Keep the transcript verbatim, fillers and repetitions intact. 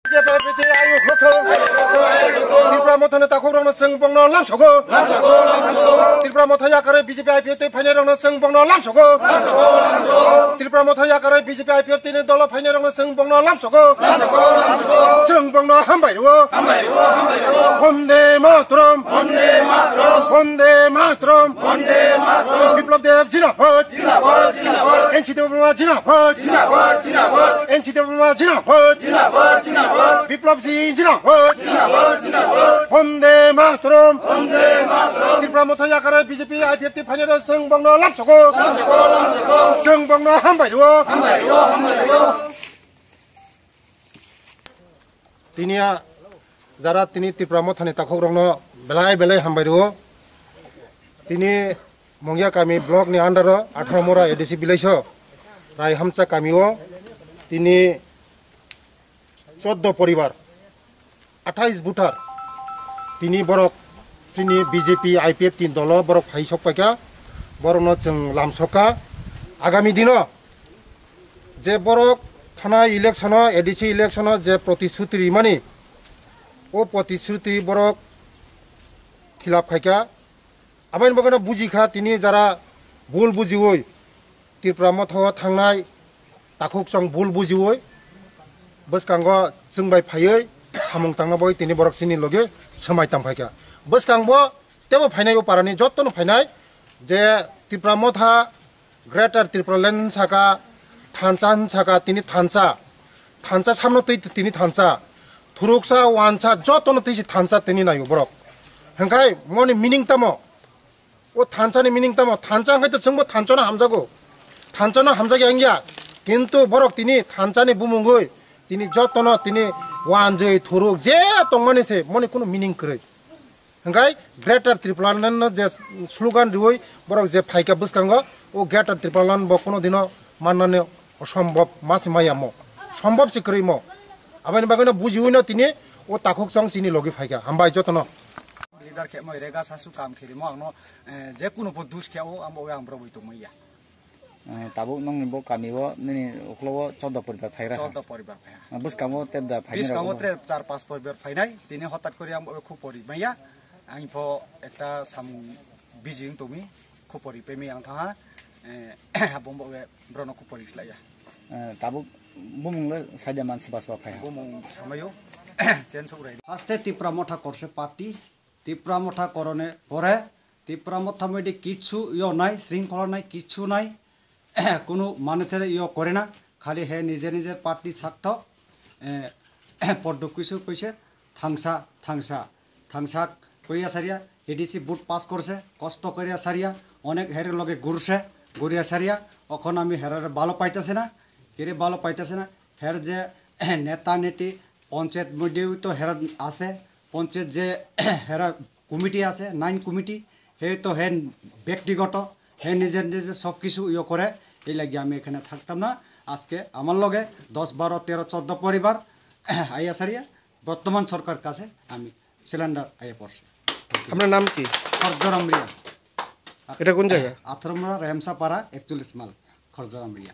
B J P I P F T ayuk rwkho. Tripura Mothani takhukrokno chwng bongno lamsogo. Tripura Motha yakarwi B J P I P F T phainairokno chwng bongno lamsogo. Tripura Motha yakarwi B J P I P F T ni dolo phainairokno chwng bongno lamsogo. Chwng bongno hambai rwo. Vande Mataram. Vande Mataram. Biplab Deb jindabad. N C Debbarma jindabad. N C Debbarma jindabad. Biplab ji jindabad. Vande Mataram. Tripura Motha yakarwi B J P I P F T phainairok chwng bongno lamsogo. Chwng bongno hambai rwo. Tini a jara tini Tripura Mothani takhukrokno belai belai hambai rwo. Tini Mongya kami block ni under o atharo Mora A D C village o Raihamcha kami o tini choddo poribar, athais voter tini borok chini B J P I P F T ni dolo borok phai sok paikha, borokno chwng lamsokha. Agami dino je borok thanai election o, A D C election o je protisruti rimani, o protisruti borok khilap khaikha. Aboni bagwino bujikha tini jara bul bujiwi Tripura Motha o thangnai takhuk chwng bul bujiwi bwskango chwng bai phaiwi samung tangna bagwi tini borok chini logi swmai tang phaikha. Bwskango tebo phainai o parani jottono phainai je Tripura Motha Greater Tripura Land saka, thansa hinsaka tini thansa. Thansa samno twi tini thansa. Thuruksa, wansa jotono twi se thansa tini naio borok. Hwnkhe moni meaning tamo? O thansa ni meaning tamo? Thansa hwnkhe to chwngbo thansa no hamjago. Thansa no hamjakya wngya. Kintu borok tini thansa ni bumungwi tini jotono tini wanjwi thuruk je tongmani se moni kunu meaning kwrwi. Hwnkhe Greater Tripura Land no je slogan riwi borok je phaikha bwskango, o Greater Tripura Land bo kuno dino mannani osombob, ma se maya mo, sombob se kwrwi mo. Aboni bagwino bujiwino tini o takhuk chwng chini logi phaikha. Hambai jotono. Leader khe moi rega sasu kam khirimo angno, eh, je kuno bo dus khe o amo ang borok bai tongmaya. Eh, tabuk nongni bo kami o nini uklo o chordo poribar phaigra ha? Chordo poribar phai ha. Ah, bwskango tebda phainai rok? Bwskango bo tre char pas poribar phainai, tini hotat kori ang bo khupori maya. Ang pho ekta samung busy wng tongmi, khupori pemi ang thaha. Eh, bumbo we brono khupori slaya. Eh, tabuk bumung le saida man sibas ba phai ha? Bumung samayo, chen suk rai. Haste Tipra Motha korse party, Tipra Motha korone pore, Tipra Motha moide kichu yo nai, sringkhola nai, kichu nai, kunu manusere yo kore na, khali he nijer nijer party sakto, eh, poddo kisu koise, thangsa, thangsa, thangsa koiya saria, A D C vote pass korse, kosto koiya saria, onek her loge gurse, guria saria, okhon ami herare balo paitase na, kere balo paitase na, her je neta neti, panchayat moide to her ase, panchayat je hera committee ase, nine committee, he to he ব্যক্তিগত, he নিজের নিজের সব কিছু ইয়ে করে, এই লাগি আমি এখানে থাকতাম না। আজকে আমার লগে দশ, বারো, তেরো, চোদ্দ পরিবার আইয়া সারিয়া বর্তমান সরকার কাছে আমি সিলিন্ডার আইয়া পড়ছে। আপনার নাম কি? খরজরাম রিয়া। এটা কোন জায়গা? আথরমরা রেমসাপাড়া একচল্লিশ মাইল খরজরাম রিয়া।